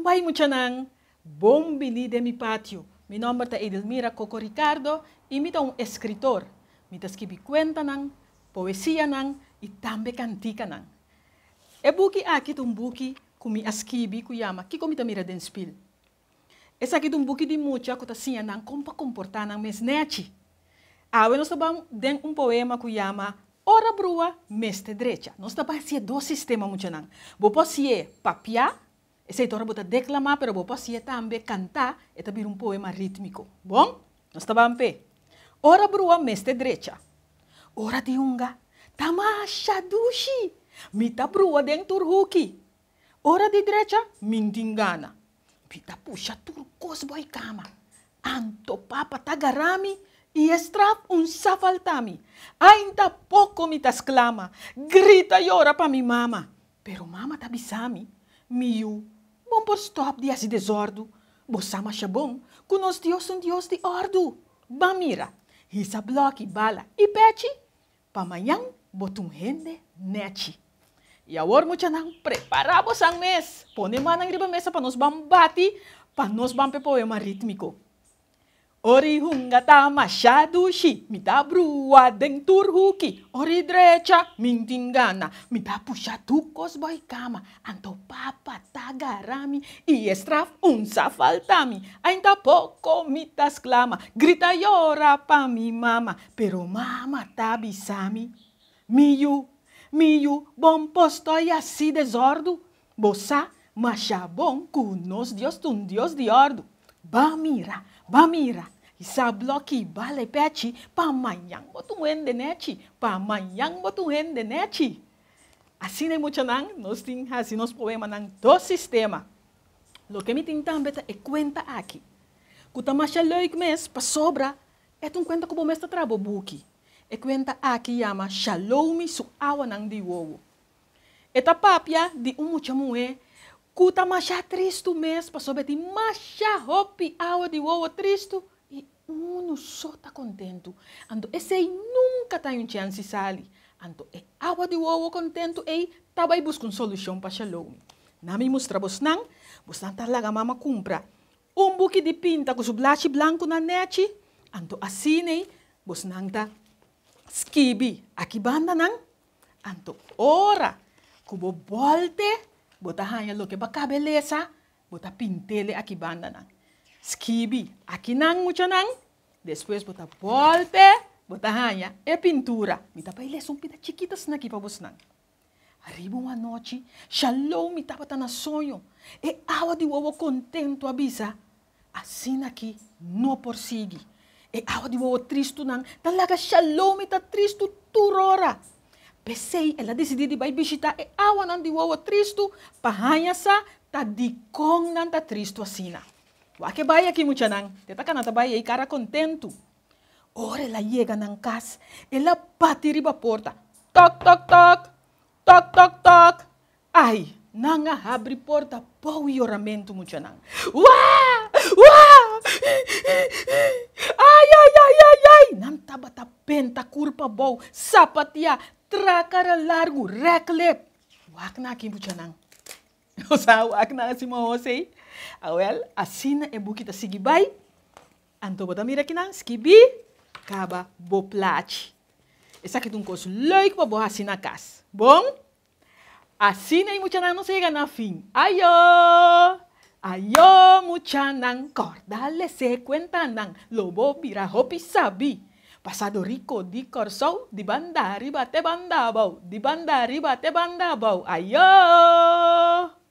Kumbai muchanan, bon bini den mi patio. Mi nomber ta Edelmira Coco Ricardo y mi ta un escritor. Mi ta skibi cuentanan, poesianan y tambe canticanan. E buki aki ta un buki cu mi a skibi cu yama Kico mi ta mira den spil. Esaki ta un buki di mucha cu ta siña nan con pa comporta nan mes nechi. Awe nos ta ban den un poema cu yama Ora brua mester drecha. Nos ta ban hacié dos sistema muchanan. Bo por hacié papia, esey ta ora bo ta declama, pero bo por hacié tambe canta, e ta bira un poema ritmico. Bon? Nos ta ban p'e. Ora brua mester drecha. Ora di hunga ta masha dushi. Mi ta brua den tur huki. Ora di drecha min tin gana. Mi ta pusha tur kos bo e kama. Anto papa ta gara mi i e straf un sa falta mi. Ainda poko mi ta sklama, grita yora pa mi mama. Pero mama ta bisa mi, Mi yu, bon por stòp di hasi desòrdu. Bo sa masha bon ku nos Dios ta un Dios di òrdu. Ban mira, hisa blòki, bala i pèchi Pa mañan bo ta un hende nèchi. I awor muchanan, prepará bosan mes! Pone mannan riba mesa pa nos ban bati, pa nos ban p'e poema rítmiko. Ori hunga ta masha dushi, mi ta brua den tur huki. Ori drecha, min tin gana, mi ta pusha tur kos boi kama. Anto papa ta gara mi i e straf un sa falta mi. Ainda poko mi ta sklama, grita yora pa mi mama. Pero mama ta bisa mi, Mi yu, mi yu, bon por stoi hasi desòrdu. Bo sa masha bon ku nos Dios ta un Dios di òrdu. Ba mira, ba mira, hisa blòki bala e pèchi, pa mañan bo ta un hende nèchi, pa mañan bo ta un hende nèchi. Asina e muchanan nos tin hasi nos poemanan dos sistema. Loke mi tin tambe ta e kuenta aki, ku ta masha leuk mes pasobra E ta un kuenta ku bo mes ta traha bo buki. E kuenta aki yama Shalomi su awanan di wowo. E ta papia di un mucha muhé ku ta masha tristu mes pasobra e tin masha hopi awa di wowo tristu i unu so ta kontentu. Anto esei nunka ta un chèns di sali. Anto e awa di wowo kontentu ei ta bai buska un solushon pa Shalomi. Na mi mustra bosnan, bosnan ta laga mama kumpra Un buki di pinta ku su blachi blanku na nèchi, anto asin'ei bosnan ta skibi aki bandanan, anto ora ku bo bòlte bo ta haña loke bo a kaba e lesa, bo ta pint'ele aki bandanan. Skibi akinan muchanan, despues bo ta bòlte, bo ta haña e pintura. Mi ta bai lesa un pida chikito asina aki pa bosnan. Riba un anochi, Shalomi tabata na soño. E awa di wowo kontentu a bisa, Asina aki no por sigui. E awa di wowo tristunan ta laga Shalomi ta tristu tur ora. P'esei el a disidí di bai bishitá e awanan di wowo tristu pa haña sa ta dikon nan ta tristu asina. Wak e bai aki, muchanan, te ta kana ta bai ei kara kontentu. Ora el a yega nan kas, el a bati riba porta, Tok, tok, tok! Tok, tok, tok! Ai, nan a habri porta bou yoramentu, muchanan. Waa! Waa! Ai, ai, ai, ai, ai! Nan tabata benta kurpa bou, sapatia, tra kara largu, rèk lep. Wak nan aki, muchanan. Nos a wak nan asina mahos ei. Awèl, asina e buki ta sigui bai. Anto bo ta mira kinan skibí kaba bo plachi. Esaki ta un kos leuk pa bo hasi na kas. Bon? Asina e muchanan nos a yega na fin. Ayo! Ayo muchanan, kòrda lese kuentanan, lo bo bira hopi sabí. Pasado riko di Kòrsou, di banda ariba te banda abou, di banda ariba te banda abou. Ayo!